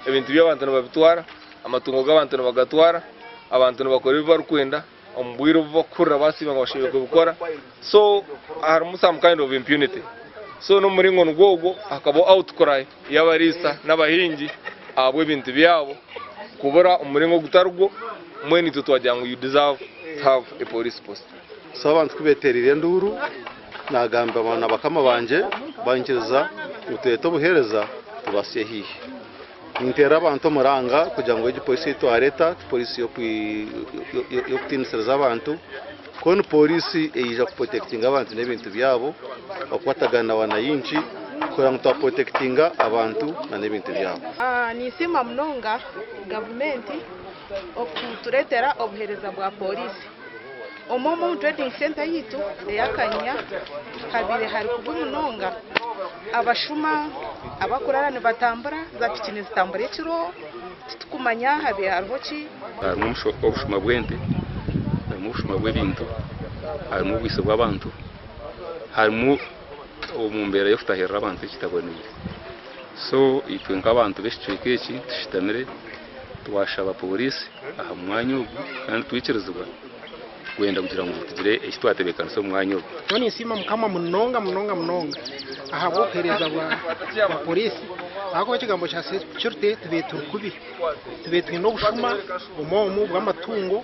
Ebintu by'abantu nibabitwara, amatungo g'abantu nibagatwara, abantu nibakora ebi barikwenda omu bwire obu barikuhurira basiima ngu bashemereire kubikora. So harimu some kind of impunity. So n'omu muringo nigwo ogwo hakabaho outcry y'abariisa n'abahingi ahabw'ebintu byabo kubura omu muringo ogutari gwo, mbwenu itwe twagira ngu you deserve to have a police post. So abantu ku beetereire enduuru, naagamba na bakama bangye banyikiriza ngu tureete obuheereza tubahitsye haihi. Ninteera abantu omuranga kugira ngu egi pooriisi ei twareeta ti pooriisi y'okutiinisiriza abantu, ku ni pooriisi eija kuprotekitinga abantu n'ebintu byabo, okukwatagana na wananchi kureba ngu twaprotekitinga abantu n'ebintu byabo. Ninsiima munonga gavumenti okutureetera obuheereza bwa pooriisi. Omwe omu trading centre yaitu eya Kanyinya habaire hari kubi munonga. Abashuma abakurara nibatambura, zaapiki nizitambura ekiro, titukumanya habaire hariho ki. Harimu obushuma bw'ente, harimu obushuma bw'ebintu, harimu obwitsi bw'abantu, harimu omu mbeera y'okutahirira abantu ekitaboniire. So itwe nk'abantu b'ekicweka eki tushutamire twashaba pooriisi aha mwanya ogu kandi twikirizibwa kwenda kugira ngu tugire eki twatebeekanisa omu mwanya ogu. Nyowe ninsiima Mukama munonga munonga munonga ahabw'obuheereza bwa pooriisi ahakuba ekigambo kya security tubaire turi kubi tubaire twine obushuma omu omu bw'amatungo.